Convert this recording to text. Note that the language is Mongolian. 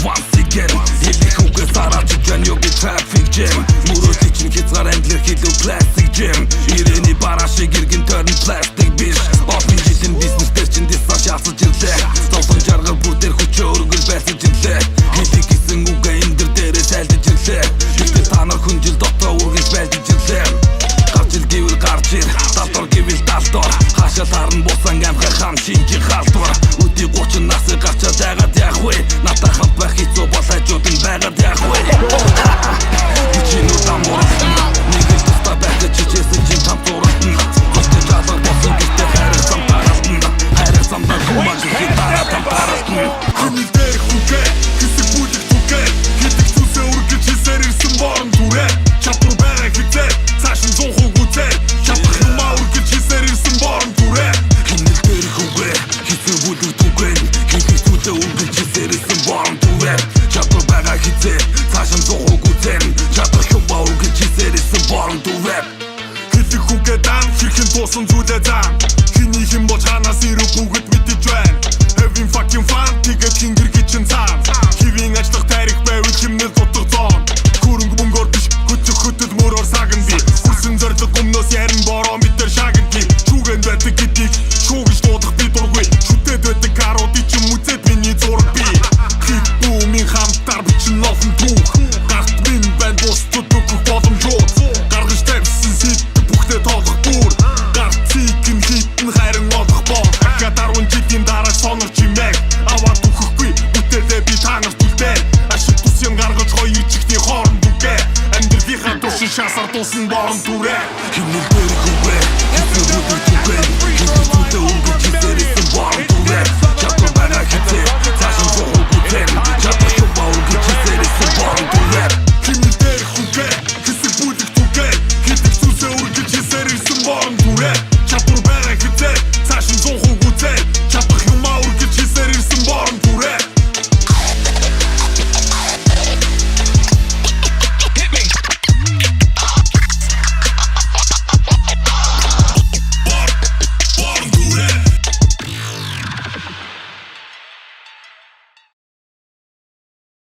Once again. Хэлэх үгээс араач жан юу би traffic jam. Мөрөөдлийн чинь хязгаар англиар хэлэв classic jam. Ирэний бараа шиг иргэн тойрон plastic биш. Олон жилийн бизнес дээр чинь дисаа шаалцаж ирлээ. Зовлон жаргал бүр дээр хүчээ өргөл байлцаж ирлээ. Хэлэх гэсэн үгээ энэ дэр дээрээ сайлдаж ирлээ. Гэхдээ та нар хүнжил дотроо үргэлж байлдаж ирлээ. Гарч ил гэвэл гарч ир. Далдор гэвэл далдор. Хаашаа харна бусан амхай хам шинжи халдвар. Өдий 30 насыг гарчаад байгаад яах вэ? Надад хамт байх хэцүү бол хажууд нь байгаад яах вэ? Бичинүү дамуурсан. Нэг л тусдаа байх гэж хичээсэн.